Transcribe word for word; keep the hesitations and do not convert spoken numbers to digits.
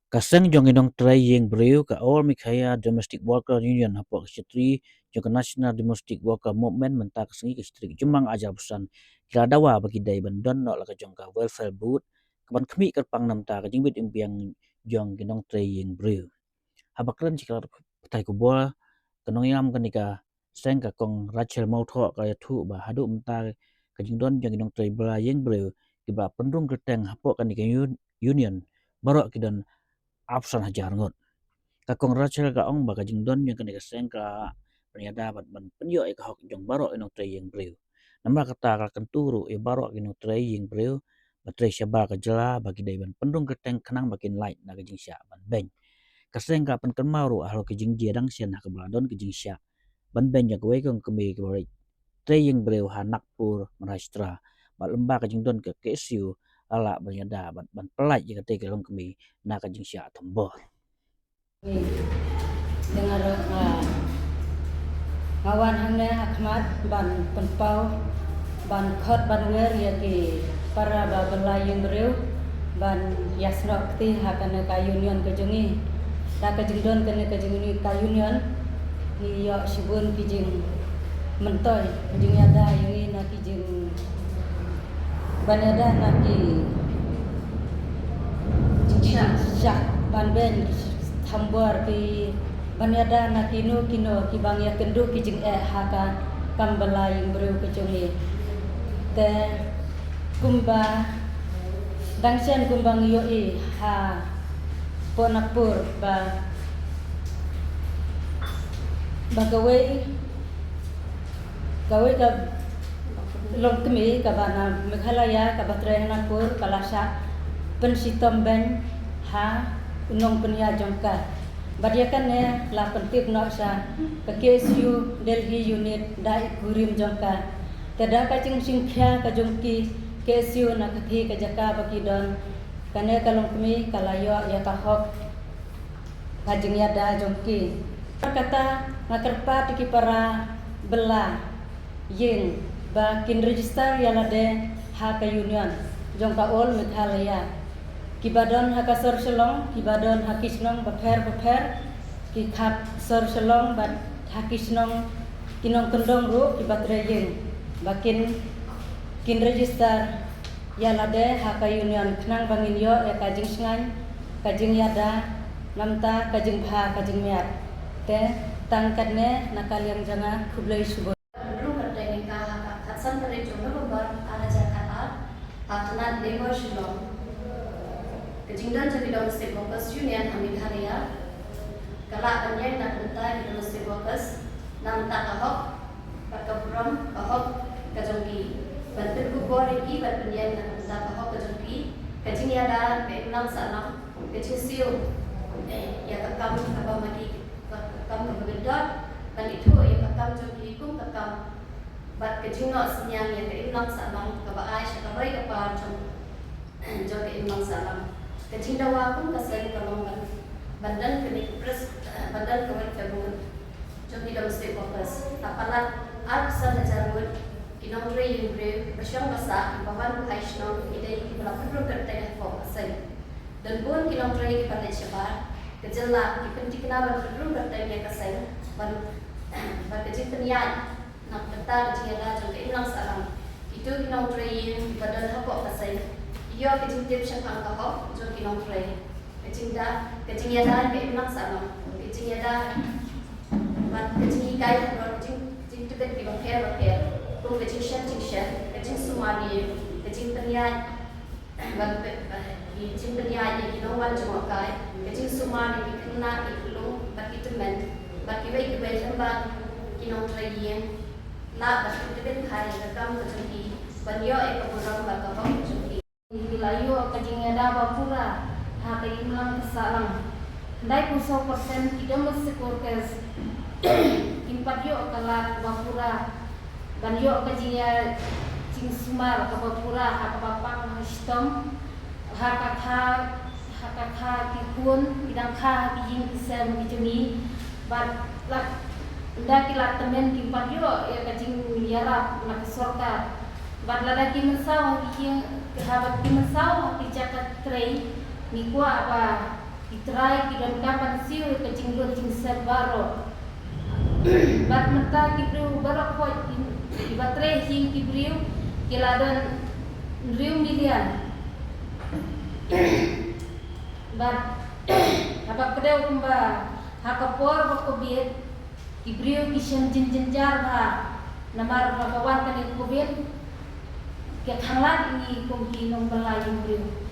Ka seng jong ki nongtrei ïing briew, ka All Meghalaya Domestic Worker Union, hapoh ka secretary jong ka National Domestic Worker Movement, mynta ka sngi ka secretary ka Jymmang Ajar Busan, ki la dawa ba ki dei ban don noh la ka jong ka welfare board, ka ban khmih kyrpang namar ka jingbit jingbiang jong ki nongtrei ïing briew. Haba kren sha ki lad pathai khubor, ka nongïalam kane ka seng, ka Kong Rachel Mawthoh, ka ïathuh ba haduh mynta ka jingdon jong ki nongtrei bylla ïing briew kiba pynrung kyrteng hapoh kane ka un-, union, baroh ki don arphew san hajar ngut. Ka Kong Rachel ka ong ba ka jingdon jong kane ka seng ka ban ïada bad ban pynïoh ïa ka hok jong baroh ki nongtrei ïing briew. Namar kata ka la kyntu ruh ïa baroh ki nongtrei ïing briew ba trei shabar ka jylla ba ki dei ban pynrung kyrteng khnang ba kin lait na ka jingshah ban beiñ. Ka seng ka pynkynmaw ruh halor ka jingjia dang shen ha kaba la don ka jingshah ban beiñ jong kawei ka longkmie kaba trei ïing briew ha Nagpur, Maharashtra, bad lyngba ka jingdon ka K S U, la lah ban ïada bad ban pyllait ïa katei ka longkmie na ka jingshah thombor. Nga, nga wan hangne ha khmat ban pynpaw, ban khot ban wer ïa ki para ba bylla ïing briew ban ïasnoh kti ha kane ka union ka jong ngi. Da ka jingdon kane ka jong ngi ka union, ngi ïoh shibun ki jingmyntoi, jingïada ïa ngi na ki jing ban ïada na ki jingshah, shah ban beiñ, ki thombor, ki ban ïada na kino kino kiba ngi ïakynduh ki jingeh ha ka kam bylla ïing briew ka jong ngi. Te kumba dang shen kumba ngi ïohi hapoh Nagpur ba, ba kawei, kawei ka longkmie kaba na Meghalaya kaba trei ha Nagpur ka la shah pynshitom beiñ ha u nongpynïaid jong ka. Bad ïa kane la pyntip noh sha ka K S U Delhi unit da i kurim jong ka. Te da ka jingshim khia ka jong ki K S U na kata ka jaka ba ki don, kane ka longkmie ka la ïoh ïa ka hok ka jingïada jong ki. Kata nga kyrpad ïa ki para bylla ïing ba kin register ïa lade ha ka union jong ka All Meghalaya. Kiba don ha ka sor Shillong, kiba don ha ki shnong bapher bapher, ki khap sor Shillong bad ha ki shnong, ki nongkyndong ruh kiba trei ïing ba kin, kin register ïa lade ha ka union khnang ba ngin ïoh ïa ka jingshngaiñ, ka jingïada, namar ka jingbha ka jingmiat. Te tang katne na ka liang jong nga, khublei shibun. Pynrung kyrteng ïa ka ha ka khatsan tarik jong November ar hajar khatar ha tnat Labour Shillong. Ka jingdon jong ki Domestic Workers Union ha Meghalaya ka lah ban ïeng na ka bynta ki domestic workers na ka bynta ka hok bad ka burom, ka hok ka jong ki, ban pynkhubor ïa ki, ban pynïeng na ka bynta ka hok ka jong ki, ka jingïada, ka imlang sahlang, ka jingsiew ïa ka kam kaba ma ki, ka kam kaba kyndoh, ban ithuh ïa ka kam jong ki kum ka kam, bad ka jingnoh synñiang ïa ka imlang sahlang kaba ai sha ka roi ka par jong, jong ka imlang sahlang. Ka jingdawa kum ka seng ka long ban, ban don kane ka pres, ban don ka welfare board jong ki domestic workers. La palat arphew san hajar ngut ki nongtrei ïing briew ba shong ba sah, kiba wan buhai shnong, ki dei kiba la pynrung kyrteng hapoh ka seng. Don bun ki nongtrei kiba leit shabar ka jylla, ki pynthikna ban pynrung kyrteng ïa ka seng, ban, ban ka jingpynïaid na ka bynta ka jingïada jong ka imlang sahlang. Kito ki nongtrei ïing kiba don hapoh ka seng ki ïoh ka jingtip shaphang ka hok jong ki nongtrei. Ka jingda, ka jingïada ka imlang sahlang, ka jingïada bad ka jinghikai halor ka jing, jingtbit kiba pher bapher, kum ka jingshet jingshet, ka jingsumar ïing, ka jingpynïaid, bad, bad, ki jingpynïaid ïa ki nongwan jngohkai, ka jingsumar ïa ki khynnah, ki khyllung bad ki tymmen bad kiwei kiwei, lem bad ki nongtrei ïing. Lah ban pyntbit bha ïa ka kam ka jong ki, ban ïoh ïa ka burom bad ka hok ka jong ki. Ki la ïoh ka jingïada ba pura ha ka imlang ka sahlang. Hyndai phew saw percent ki domestic workers kim pat ïoh ka lad ba pura ban ïoh ka jingïa, jingsumar kaba pura ha kaba pang shitom, ha ka kha, ha ka kha ki khun, ki dang kha ha ki ïing ki sem ki jong ngi, bad la, ynda ki la tymmen kim pat ïoh ïa ka jingïarap na ka sorkar. Bad lada ki mynsaw ha ki ïing, haba ki mynsaw ha ki jaka trei, ngi kwah ba ki trai ki donkam ban siew ïa ka jinglut jingsep baroh. Bad mynta ki briew baroh khoit ki, ki ba trei hi ki briew ki la don hynriew million. Bad haba kdew kumba ha ka por ba Covid, ki briew ki shem jynjar bha namar ba ka wan kane ka Covid ka khanglad ïa ngi kum ki nongbylla ïing briew.